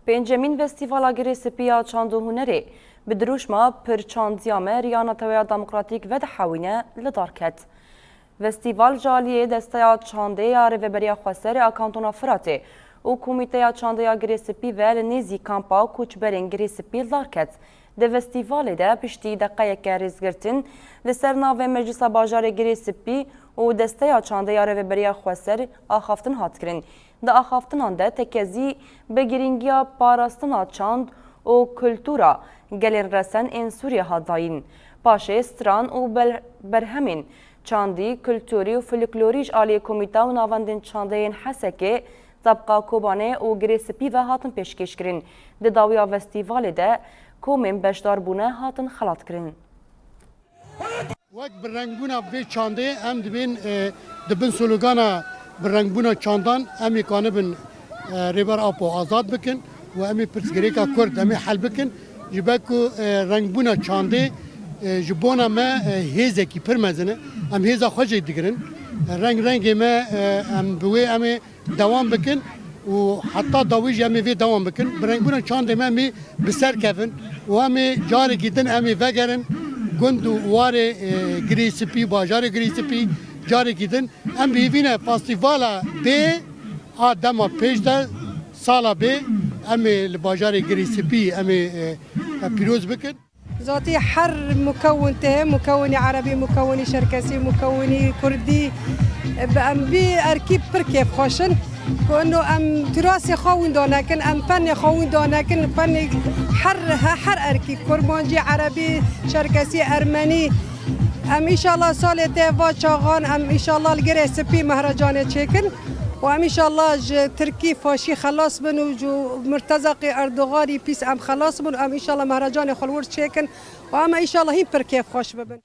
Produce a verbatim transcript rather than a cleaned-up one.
Pêncemîn Festîvala Girê Spî ya Çand û Hunerê bi dirûşma Pir çandiya me riya neteweya demokratîk vedihewîne li dar ket. Festîval ji aliyê Desteya Çandê ya Rêveberiya Xweser a Kantona Firatê û Komîteya Çandê ya Girê Spî ve li nêzî kampa koçberên Girê Spî li dar ket. Di festîvalê de piştî deqeyeke rêzgirtin li ser navê Meclisa Bajarê Girê Spî û Desteya Çandê ya Rêveberiya Xweser axaftin hat kirin. Di axaftinan de tekezî bi girîngiya parastina çand û kultura gelên resen ên Sûriyê hat dayîn. Paşê stran û ber-, berhemên çandî, kulturî û folklorî ji aliyê Komîta û Navendên Çandeyên Hesekê, Tebqa Kobanê û Girê Spî ve hatin pêşkêşkirin. Di dawiya festîvalê de komên beşdar bûne hatin xelatkirin. Wek bi rengbûna vê çandê em dibên, e, di bin slogana bi rengbûna çandan em ê kanibin, e, Rêber Apo azad bikin û em ê pirsgirêka Kurd em ê hel bikin. Ji ber ku, e, rengbûna çandê, e, ji bona me, e, hêzekî pir mezin e. Em hêza xwe jê digirin. E, reng rengê me, e, em bi wê em ê dewam bikin û heta dawî jî em ê vê dewam bikin. Bi rengbûna çandê me em ê bi ser kevin û em ê carekî din em ê vegerin gund û warê, e, Girê Spî, bajarê Girê Spî carekî din. Em bi hêvî ne festîvala bê a dema pêş de sala bê em ê li bajarê Girê Spî em ê, e, e, pîroz bikin. Zatî her mukewin tê, mukewinî erebî, mukewinî şerkesî, mukewinî kurdî, bi em bî erkî pir kêfxweş in. Ku ino em tirasê xwe winda nekin, em fenê xwe winda nekin, fenê her, he-, her erkî, kurmancî, erebî, şerkesî, ermenî. Em înşallah salê te va çaxan, em înşallah li Girê Spî mehrecanê çêkin. Û em înşallah ji tirkî faşî xelas bin û ji murtezaqê Erdoganî pîs em xelas bin û em înşallah mehrecanê xwe li wir çêkin û em înşallah hîn pir kêfxweş bibin.